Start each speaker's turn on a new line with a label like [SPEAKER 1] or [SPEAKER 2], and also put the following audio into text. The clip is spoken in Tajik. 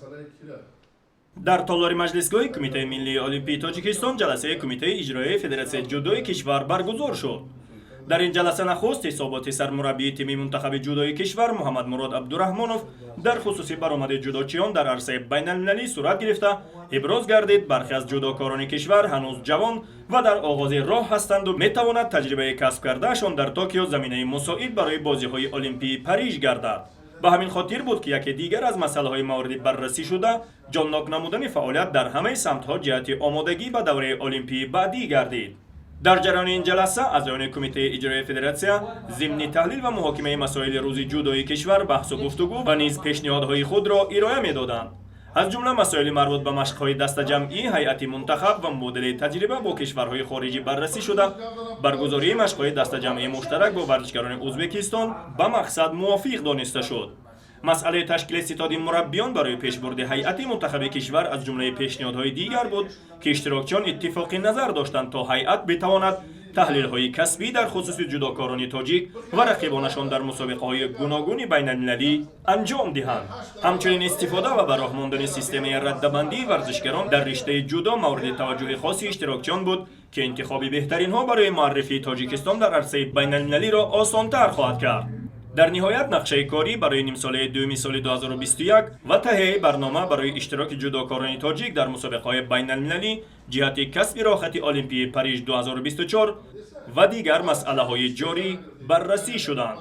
[SPEAKER 1] Масъалаи кира?
[SPEAKER 2] Дар толори маҷлисгоҳи Кумитаи миллии олимпии Тоҷикистон ҷаласаи Кумитаи иҷроияи Федератсияи ҷудои кишвар баргузор шуд. Дар ин ҷаласа нахуст ҳисоботи сармураббии тими мунтахаби ҷудои кишвар Муҳаммадмурод Абдураҳмонов дар хусуси баромади ҷудочиён дар арсаи байналмилалӣ сурат гирифта, иброз гардид, бархе аз ҷудокорони кишвар ҳанӯз ҷавон ва дар оғози роҳ ҳастанду метавонад таҷрибаи касб кардаашон дар Токио заминаи мусоид барои бозиҳои олимпии Париж гардад. Ба ҳамин хотир буд, ки яке дигар аз масъалаҳои мавриди баррасӣ шуда ҷоннок намудани фаъолият дар ҳамаи самтҳо ҷиҳати омодагӣ ба давраи олимпии баъдӣ гардид. Дар ҷараёни ин ҷаласа аъзоёни Кумитаи иҷроияи федератсия зимни таҳлил ва муҳокимаи масоили рӯзи ҷудои кишвар баҳсу гуфтугӯ ва низ пешниҳодҳои худро ироа медоданд. Аз ҷумла масоили марбут ба машқҳои дастаҷамъӣ, ҳайати мунтахаб ва мубодилаи таҷриба бо кишварҳои хориҷӣ баррасӣ шуда, баргузории машқҳои дастаҷамъии муштарак бо варзишгарони Ӯзбекистон ба мақсад мувофиқ дониста шуд. Масъалаи ташкили ситоди мураббиён барои пешбурди ҳайати мунтахаби кишвар аз ҷумлаи пешниҳодҳои дигар буд, ки иштирокчиён иттифоқи назар доштанд, то ҳайат битавонад таҳлилҳои касбӣ дар хусуси ҷудокорони тоҷик ва рақибонашон дар мусобиқаҳои гуногуни байналмилалӣ анҷом диҳанд. Ҳамчунин истифода ва ба роҳ мондани системаи раддабандии варзишгарон дар риштаи ҷудо мавриди таваҷҷӯҳи хоси иштирокчиён буд, ки интихоби беҳтаринҳо барои муаррифии Тоҷикистон дар арсаи байналмилалиро осонтар хоҳад кард. Дар ниҳоят нақшаи корӣ барои нимсолаи дуюми соли 2021 ва таҳияи барнома барои иштироки ҷудокорони тоҷик дар мусобиқаҳои байналмилалӣ ҷиҳати касби роҳхати олимпии Париж 2024 ва дигар масъалаҳои ҷорӣ баррасӣ шуданд.